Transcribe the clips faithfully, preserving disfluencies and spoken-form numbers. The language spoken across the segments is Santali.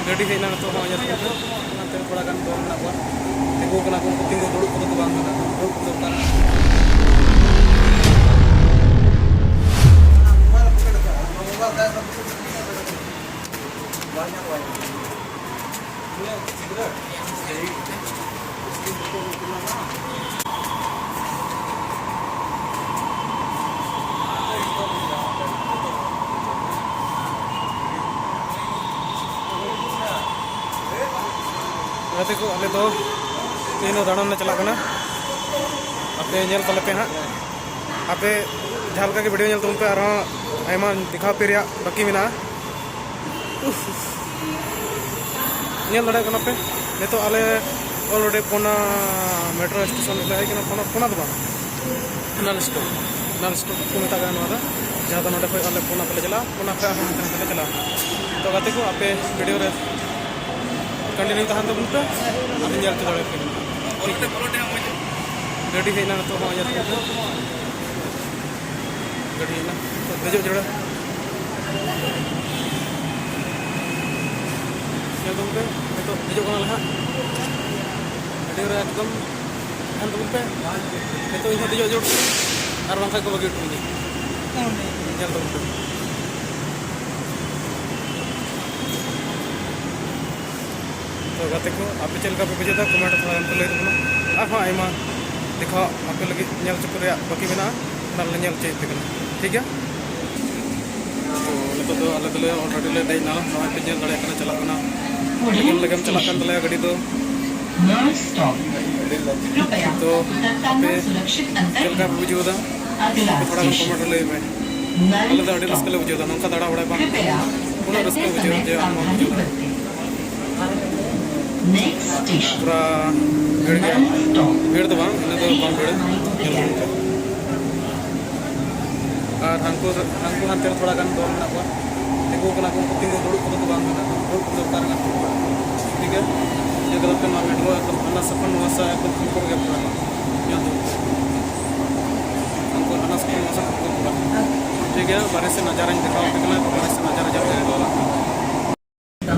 ᱜᱟᱹᱰᱤ ᱦᱮᱡ ᱮᱱᱟ ᱱᱤᱛᱚᱜ ᱦᱚᱸ, ᱧᱮᱞ ᱯᱮ᱾ ᱚᱱᱟᱛᱮ ᱛᱷᱚᱲᱟ ᱜᱟᱱ ᱫᱚ ᱢᱮᱱᱟᱜ ᱠᱚᱣᱟ, ᱛᱤᱸᱜᱩ ᱠᱟᱱᱟ ᱠᱚ, ᱩᱱᱠᱩ ᱛᱤᱸᱜᱩ ᱫᱩᱲᱩᱵ ᱠᱚᱫᱚ ᱠᱚ ᱵᱟᱝ ᱠᱟᱱᱟ, ᱫᱩᱲᱩᱵ ᱠᱚ ᱫᱚᱨᱠᱟᱨ᱾ ᱜᱟᱛᱮ ᱠᱚ, ᱟᱞᱮ ᱫᱚ ᱛᱮᱦᱮᱧ ᱫᱚ ᱫᱟᱬᱟᱱ ᱞᱮ ᱪᱟᱞᱟᱜ ᱠᱟᱱᱟ᱾ ᱟᱯᱮ ᱧᱮᱞ ᱛᱟᱞᱮ ᱯᱮ ᱦᱟᱸᱜ᱾ ᱟᱯᱮ ᱡᱟᱦᱟᱸ ᱞᱮᱠᱟ ᱜᱮ video ᱧᱮᱞ ᱛᱟᱵᱚᱱ ᱯᱮ, ᱟᱨᱦᱚᱸ ᱟᱭᱢᱟ ᱫᱮᱠᱷᱟᱣ ᱯᱮ ᱨᱮᱭᱟᱜ ᱵᱟᱹᱠᱤ ᱢᱮᱱᱟᱜᱼᱟ᱾ ᱧᱮᱞ ᱫᱟᱲᱮᱭᱟᱜ ᱠᱟᱱᱟ ᱯᱮ, ᱱᱤᱛᱚᱜ ᱟᱞᱮ already ᱯᱳᱱᱟ metro station ᱨᱮᱞᱮ ᱦᱮᱡ ᱠᱟᱱᱟ᱾ ᱯᱳᱱᱟ, ᱯᱳᱱᱟ ᱫᱚ ᱵᱟᱝ, ᱱᱟᱞ stop, ᱱᱟᱞ stop ᱠᱚ ᱢᱮᱛᱟᱜ ᱠᱟᱱᱟ ᱱᱚᱣᱟ ᱫᱚ, ᱡᱟᱦᱟᱸ ᱫᱚ ᱱᱚᱰᱮ ᱠᱷᱚᱡ ᱟᱞᱮ ᱯᱳᱱᱟ ᱛᱮᱞᱮ ᱪᱟᱞᱟᱜᱼᱟ, ᱯᱳᱱᱟ ᱠᱷᱚᱡ ᱟᱨᱦᱚᱸ ᱦᱟᱱᱛᱮ ᱱᱟᱛᱮ ᱞᱮ ᱪᱟᱞᱟᱜᱼᱟ᱾ ᱛᱚ ᱜᱟᱛᱮ ᱠᱚ, ᱟᱯᱮ video ᱨᱮ continue ᱛᱟᱦᱮᱱ ᱛᱟᱵᱚᱱ ᱯᱮ, ᱟᱨ ᱧᱮᱞ ᱦᱚᱪᱚ ᱫᱟᱲᱮᱭᱟᱜ ᱯᱮ᱾ ᱜᱟᱹᱰᱤ ᱦᱮᱡ ᱮᱱᱟ ᱱᱤᱛᱚᱜ ᱦᱚᱸ, ᱧᱮᱞ ᱛᱟᱵᱚᱱ ᱯᱮ᱾ ᱜᱟᱹᱰᱤ ᱦᱮᱡ ᱮᱱᱟ, ᱱᱤᱛᱚᱜ ᱫᱮᱡᱚᱜ ᱡᱟᱹᱨᱩᱲᱟ᱾ ᱧᱮᱞ ᱛᱟᱵᱚᱱ ᱯᱮ, ᱱᱤᱛᱚᱜ ᱫᱮᱡᱚᱜ ᱠᱟᱱᱟᱞᱮ ᱦᱟᱸᱜ᱾ ᱟᱹᱰᱤ ᱨᱮ ᱮᱠᱫᱚᱢ ᱛᱟᱦᱮᱱ ᱛᱟᱵᱚᱱ ᱯᱮ᱾ ᱱᱤᱛᱚᱜ ᱤᱧ ᱦᱚᱸ ᱫᱮᱡᱚᱜ ᱡᱟᱹᱨᱩᱲ ᱠᱟᱱᱟ, ᱟᱨ ᱵᱟᱝᱠᱷᱟᱱ ᱠᱚ ᱵᱟᱹᱜᱤ ᱦᱚᱴᱚ ᱤᱧᱟ᱾ ᱧᱮᱞ ᱛᱟᱵᱚᱱ ᱯᱮ᱾ ᱛᱚ ᱜᱟᱛᱮ ᱠᱚ, ᱟᱯᱮ ᱪᱮᱫ ᱞᱮᱠᱟ ᱯᱮ ᱵᱩᱡᱷᱟᱹᱣ ᱮᱫᱟ, comment ᱨᱮ ᱛᱷᱚᱲᱟ ᱜᱟᱱ ᱯᱮ ᱞᱟᱹᱭ ᱛᱟᱵᱚᱱᱟ᱾ ᱟᱨᱦᱚᱸ ᱟᱭᱢᱟ ᱫᱮᱠᱷᱟᱣ ᱟᱯᱮ ᱞᱟᱹᱜᱤᱫ ᱧᱮᱞ ᱦᱚᱪᱚ ᱠᱚ ᱨᱮᱭᱟᱜ ᱵᱟᱹᱠᱤ ᱢᱮᱱᱟᱜᱼᱟ, ᱚᱱᱟ ᱞᱮ ᱧᱮᱞ ᱦᱚᱪᱚᱭᱮᱫ ᱯᱮ ᱠᱟᱱᱟ, ᱴᱷᱤᱠ ᱜᱮᱭᱟ? ᱛᱚ ᱱᱤᱛᱚᱜ ᱫᱚ ᱟᱞᱮ ᱫᱚᱞᱮ already ᱞᱮ ᱫᱮᱡ ᱮᱱᱟ, ᱱᱚᱜᱼᱚᱭ ᱯᱮ ᱧᱮᱞ ᱫᱟᱲᱮᱭᱟᱜ ᱠᱟᱱᱟ, ᱪᱟᱞᱟᱜ ᱠᱟᱱᱟ, ᱞᱮᱜᱮᱢ ᱞᱮᱜᱮᱢ ᱪᱟᱞᱟᱜ ᱠᱟᱱ ᱛᱟᱞᱮᱭᱟ ᱜᱟᱹᱰᱤ ᱫᱚ᱾ Next stop, कृपया तो सत्ता पे सुरक्षित अंतर चल का बुझे होता। अगला थोड़ा स्टेशन कमेंट ले पे। नल आले तो अड़ी रस्ते ले बुझे होता, नौका दाड़ा बड़ा बा। कृपया उन्हें रस्ते बुझे होता, हम बुझे होता। Next station, पूरा भीड़ गया। नल stop। भीड़ तो बांग, इन्हें तो बांग भीड़। ᱟᱨ ᱦᱟᱱᱠᱩ, ᱦᱟᱱᱠᱩ ᱦᱟᱱᱛᱮ ᱨᱮ ᱛᱷᱚᱲᱟ ᱜᱟᱱ ᱫᱚᱞ ᱢᱮᱱᱟᱜ ᱠᱚᱣᱟ, ᱛᱤᱸᱜᱩ ᱠᱟᱱᱟ ᱠᱚ, ᱩᱱᱠᱩ ᱛᱤᱸᱜᱩ ᱫᱩᱲᱩᱵ ᱠᱚᱫᱚ ᱠᱚ ᱵᱟᱝ ᱠᱟᱱᱟ, ᱫᱩᱲᱩᱵ ᱠᱚᱫᱚ ᱚᱠᱟ ᱨᱮ ᱢᱮᱱᱟᱜ ᱠᱚᱣᱟ? ᱴᱷᱤᱠ ᱜᱮᱭᱟ, ᱧᱮᱞ ᱠᱟᱫᱟ ᱯᱮ ᱱᱚᱣᱟ ᱢᱮᱴᱨᱳ ᱮᱠᱫᱚᱢ ᱦᱟᱱᱟ ᱥᱟ ᱠᱷᱚᱱ ᱱᱚᱣᱟ ᱥᱟ ᱮᱠᱫᱚᱢ ᱦᱟᱱᱠᱩ ᱨᱮᱜᱮ ᱯᱩᱨᱟᱹ ᱧᱮᱞ ᱫᱚ᱾ ᱦᱟᱱᱠᱩ ᱦᱟᱱᱟ ᱥᱟ ᱠᱷᱚᱱ ᱱᱚᱣᱟ ᱥᱟ ᱮᱠᱫᱚᱢ ᱯᱩᱨᱟᱹ᱾ ᱴᱷᱤᱠ ᱜᱮᱭᱟ, ᱵᱟᱨᱦᱮ ᱥᱮ ᱱᱟᱡᱟᱨᱟᱧ ᱫᱮᱠᱷᱟᱣ ᱟᱯᱮ ᱠᱟᱱᱟ, ᱵᱟᱨᱦᱮ ᱥᱮ ᱱᱟᱡᱟᱨᱟ ᱡᱟᱦᱟᱸ ᱞᱮᱠᱟ ᱧᱮᱞᱚᱜᱼᱟ᱾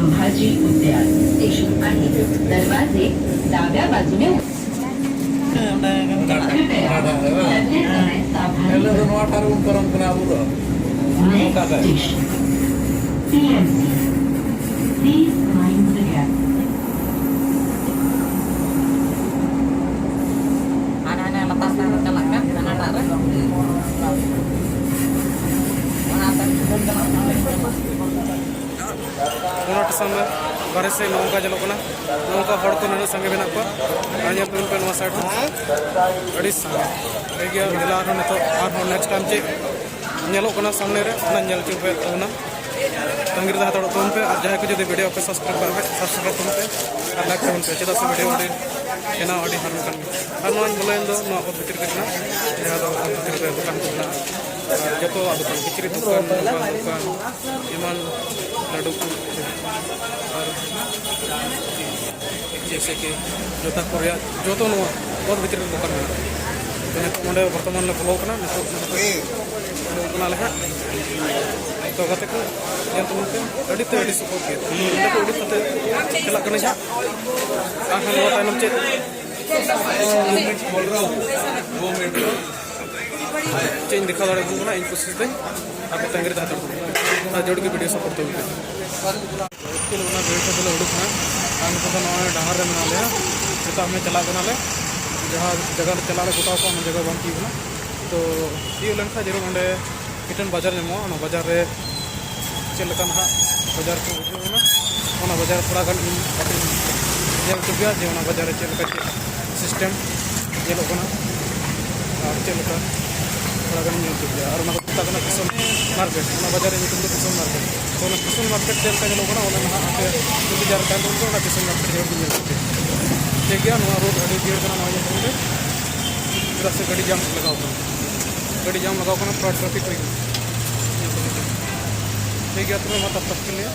संभाजी उद्यान स्टेशन आहे. दरवाजे डाव्या बाजूने कृपया. ᱱᱚᱣᱟ ᱴᱷᱟᱨ ᱵᱚᱱ ᱯᱟᱨᱚᱢ ᱠᱟᱱᱟ ᱟᱵᱚ ᱫᱚ. Next station, P M C. Please mind the gap. ᱦᱟᱱᱟ ᱦᱟᱱᱟ ᱞᱟᱛᱟᱨ ᱥᱮᱫ ᱪᱟᱞᱟᱜ ᱠᱟᱱ, ᱦᱟᱱᱟᱴᱟᱜ ᱨᱮ. ᱚᱱᱟ ᱛᱟᱭᱚᱢ ᱥᱩᱫᱷᱟᱹ ᱪᱟᱞᱟᱜ ᱠᱟᱱ. ᱚᱱᱟ ᱥᱴᱮᱥᱚᱱ ᱨᱮ ᱵᱟᱨᱦᱮ ᱥᱮᱫ ᱱᱚᱜᱼᱚ ᱱᱚᱝᱠᱟ ᱧᱮᱞᱚᱜ ᱠᱟᱱᱟ, ᱱᱚᱜᱼᱚ ᱱᱚᱝᱠᱟ ᱦᱚᱲ ᱠᱚ ᱱᱩᱱᱟᱹᱜ ᱥᱟᱸᱜᱮ ᱢᱮᱱᱟᱜ ᱠᱚᱣᱟ᱾ ᱟᱨ ᱧᱮᱞ ᱛᱟᱵᱚᱱ ᱯᱮ ᱱᱚᱣᱟ ᱥᱟᱭᱤᱰ ᱨᱮ ᱟᱹᱰᱤ ᱥᱟᱸᱜᱮ᱾ ᱴᱷᱤᱠ ᱜᱮᱭᱟ, ᱧᱮᱞᱟ ᱟᱨᱦᱚᱸ ᱱᱤᱛᱚᱜ ᱟᱨᱦᱚᱸ ᱱᱮᱠᱥᱴ ᱴᱟᱭᱤᱢ ᱪᱮᱫ ᱧᱮᱞᱚᱜ ᱠᱟᱱᱟ ᱥᱟᱢᱱᱮ ᱨᱮ, ᱚᱱᱟ ᱧᱮᱞ ᱦᱚᱪᱚ ᱯᱮ ᱛᱟᱵᱚᱱᱟ᱾ ᱛᱟᱺᱜᱤ ᱨᱮ ᱛᱟᱦᱮᱸ ᱦᱟᱛᱟᱲᱚᱜ ᱛᱟᱵᱚᱱ ᱯᱮ᱾ ᱟᱨ ᱡᱟᱦᱟᱸᱭ ᱠᱚ ᱡᱩᱫᱤ ᱵᱷᱤᱰᱤᱭᱳ ᱯᱮ ᱥᱟᱵᱥᱠᱨᱟᱭᱤᱵ ᱠᱟᱜ ᱠᱷᱟᱡ, ᱥᱟᱵᱥᱠᱨᱟᱭᱤᱵ ᱛᱟᱵᱚᱱ ᱯᱮ ᱟᱨ ᱞᱟᱭᱤᱠ ᱛᱟᱵᱚᱱ ᱯᱮ, ᱪᱮᱫᱟᱜ ᱥᱮ ᱵᱷᱤᱰᱤᱭᱳ ᱟᱹᱰᱤ ᱵᱮᱱᱟᱣ ᱟᱹᱰᱤ ᱦᱟᱨᱚᱱ ᱠᱟᱱ ᱜᱮᱭᱟ᱾ ᱟᱨ ᱱᱚᱣᱟ ᱵᱚᱞᱚᱭᱮᱱ ᱫᱚ ᱱᱚᱣᱟ ᱚᱛ ᱵᱷᱤᱛᱤᱨ ᱜᱮ ᱠᱟᱱᱟ, ᱡᱟᱦᱟᱸ ᱫᱚ ᱚᱛ ᱵᱷᱤᱛᱤᱨ ᱨᱮ ᱫᱚᱠᱟᱱ ᱠᱚ ᱢᱮᱱᱟᱜᱼᱟ᱾ ᱟᱨ ᱡᱚᱛᱚᱣᱟᱜ ᱫᱚᱠᱟᱱ, ᱠᱤᱪᱨᱤᱡ ᱫᱚᱠᱟᱱ, ᱢᱳᱵᱟᱭᱤᱞ ᱫᱚᱠᱟᱱ, ᱮᱢᱟᱱ ᱞᱟᱹᱰᱩ ᱠᱚ ᱟᱨ ᱡᱮᱭᱥᱮ ᱠᱤ ᱡᱩᱛᱟ ᱠᱚ ᱨᱮᱭᱟᱜ ᱡᱚᱛᱚ ᱱᱚᱣᱟ ᱚᱛ ᱵᱷᱤᱛᱨᱤ ᱨᱮ ᱫᱚᱠᱟᱱ ᱢᱮᱱᱟᱜᱼᱟ᱾ ᱛᱚ ᱱᱤᱛᱚᱜ ᱱᱚᱰᱮ ᱵᱚᱨᱛᱚᱢᱟᱱ ᱞᱮ ᱵᱚᱞᱚ ᱠᱟᱱᱟ, ᱱᱤᱛᱚᱜ ᱱᱚᱰᱮ ᱩᱰᱩᱠ ᱠᱟᱱᱟᱞᱮ ᱦᱟᱸᱜ᱾ ᱛᱚ ᱜᱟᱛᱮ ᱠᱚ ᱧᱮᱞ ᱛᱟᱵᱚᱱ ᱯᱮ, ᱟᱹᱰᱤ ᱛᱮ ᱟᱹᱰᱤ ᱥᱩᱯᱚᱨ ᱜᱮ᱾ ᱱᱚᱰᱮ ᱠᱚ ᱩᱰᱩᱠ ᱠᱟᱛᱮ ᱪᱟᱞᱟᱜ ᱠᱟᱹᱱᱟᱹᱧ ᱦᱟᱸᱜ᱾ ᱟᱨᱦᱚᱸ ᱱᱚᱣᱟ ᱛᱟᱭᱱᱚᱢ ᱪᱮᱫ ᱪᱮᱫ ᱤᱧ ᱫᱮᱠᱷᱟᱣ ᱫᱟᱲᱮᱭᱟᱵᱚᱱ ᱠᱟᱱᱟ, ᱤᱧ ᱠᱩᱥᱤᱥ ᱫᱟᱹᱧ᱾ ᱟᱯᱮ ᱛᱟᱺᱜᱤ ᱨᱮ ᱛᱟᱦᱮᱸ ᱦᱟᱛᱟᱲ ᱠᱚᱜ ᱯᱮ᱾ ᱟᱨ ᱡᱳᱨ ᱜᱮ ᱵᱷᱤᱰᱤᱭᱳ ᱥᱟᱯᱳᱨᱴ ᱛᱟᱵᱚᱱ ᱯᱮ᱾ ᱮᱠᱪᱩᱭᱮᱞᱤ ᱚᱱᱟ ᱜᱟᱹᱰᱤ ᱴᱷᱮᱱ ᱫᱚᱞᱮ ᱩᱰᱩᱠ ᱮᱱᱟ᱾ ᱟᱨ ᱱᱤᱛᱚᱜ ᱫᱚ ᱱᱚᱜᱼᱚᱭ ᱰᱟᱦᱟᱨ ᱨᱮ ᱢᱮᱱᱟᱜ ᱞᱮᱭᱟ᱾ ᱱᱤᱛᱚᱜ ᱦᱟᱱᱮ ᱪᱟᱞᱟᱜ ᱠᱟᱱᱟᱞᱮ, ᱡᱟᱦᱟᱸ ᱡᱟᱭᱜᱟ ᱨᱮ ᱪᱟᱞᱟᱜ ᱞᱮ ᱜᱚᱴᱟ ᱟᱠᱟᱫ, ᱚᱱᱟ ᱡᱟᱭᱜᱟ ᱵᱟᱝ ᱛᱤᱭᱳᱜ ᱠᱟᱱᱟ᱾ ᱛᱚ ᱛᱤᱭᱳᱜ ᱞᱮᱱᱠᱷᱟᱱ ᱡᱮᱢᱚᱱ ᱚᱸᱰᱮ ᱢᱤᱫᱴᱮᱱ ᱵᱟᱡᱟᱨ ᱧᱟᱢᱚᱜᱼᱟ, ᱚᱱᱟ ᱵᱟᱡᱟᱨ ᱨᱮ ᱪᱮᱫ ᱞᱮᱠᱟ ᱱᱟᱦᱟᱜ ᱵᱟᱡᱟᱨ ᱠᱚ ᱩᱴᱷᱟᱹᱣ ᱮᱱᱟ, ᱚᱱᱟ ᱵᱟᱡᱟᱨ ᱛᱷᱚᱲᱟ ᱜᱟᱱ ᱤᱧ ᱟᱯᱮᱧ ᱧᱮᱞ ᱦᱚᱪᱚ ᱯᱮᱭᱟ ᱡᱮ ᱚᱱᱟ ᱵᱟᱡᱟᱨ ᱨᱮ ᱪᱮᱫ ᱞᱮᱠᱟ ᱪᱮᱫ ᱥᱤᱥᱴᱮᱢ ᱧᱮᱞᱚᱜ ᱠᱟᱱᱟ ᱟᱨ ᱪᱮᱫ ᱞᱮᱠᱟ ᱛᱷᱚᱲᱟ ᱜᱟᱱ ᱧᱮᱞ ᱦᱚᱪᱚ ᱯᱮᱭᱟ᱾ ᱟᱨ ᱚᱱᱟ ᱫᱚ ᱢᱮᱛᱟᱜ ᱠᱟᱱᱟ ᱠᱤᱥᱚᱱ ᱢᱟᱨᱠᱮᱴ, ᱚᱱᱟ ᱵᱟᱡᱟᱨ ᱨᱮᱭᱟᱜ ᱧᱩᱛᱩᱢ ᱫᱚ ᱠᱤᱥᱚᱱ ᱢᱟᱨᱠᱮᱴ᱾ ᱛᱚ ᱚᱱᱟ ᱠᱤᱥᱚᱱ ᱢᱟᱨᱠᱮᱴ ᱪᱮᱫ ᱞᱮᱠᱟ ᱧᱮᱞᱚᱜ ᱠᱟᱱᱟ, ᱚᱱᱟ ᱱᱟᱦᱟᱜ ᱟᱯᱮ ᱤᱱᱛᱮᱡᱟᱨ ᱨᱮ ᱛᱟᱦᱮᱱ ᱛᱟᱵᱚᱱ ᱯᱮ, ᱚᱱᱟ ᱠᱤᱥᱚᱱ ᱢᱟᱨᱠᱮᱴ ᱡᱟᱭᱜᱟ ᱵᱚᱱ ᱧᱮᱞ ᱦᱚᱪᱚ ᱯᱮᱭᱟ᱾ ᱴᱷᱤᱠ ᱜᱮᱭᱟ, ᱱᱚᱣᱟ ᱨᱳᱰ ᱟᱹᱰᱤ ᱵᱷᱤᱲ ᱠᱟᱱᱟ ᱱᱚᱣᱟ ᱧᱩᱛᱩᱢ ᱛᱮ, ᱪᱮᱫᱟᱜ ᱥᱮ ᱜᱟᱹᱰᱤ ᱡᱟᱢ ᱞᱟᱜᱟᱣ ᱠᱟᱱᱟ, ᱜᱟᱹᱰᱤ ᱡᱟᱢ ᱞᱟᱜᱟᱣ ᱠᱟᱱᱟ, ᱯᱩᱨᱟ ᱴᱨᱟᱯᱷᱤᱠ ᱦᱩᱭ ᱠᱟᱱᱟ᱾ ᱴᱷᱤᱠ ᱜᱮᱭᱟ, ᱛᱚᱵᱮ ᱢᱟ ᱛᱟᱵ ᱛᱟᱵ ᱠᱮ ᱞᱤᱭᱮ᱾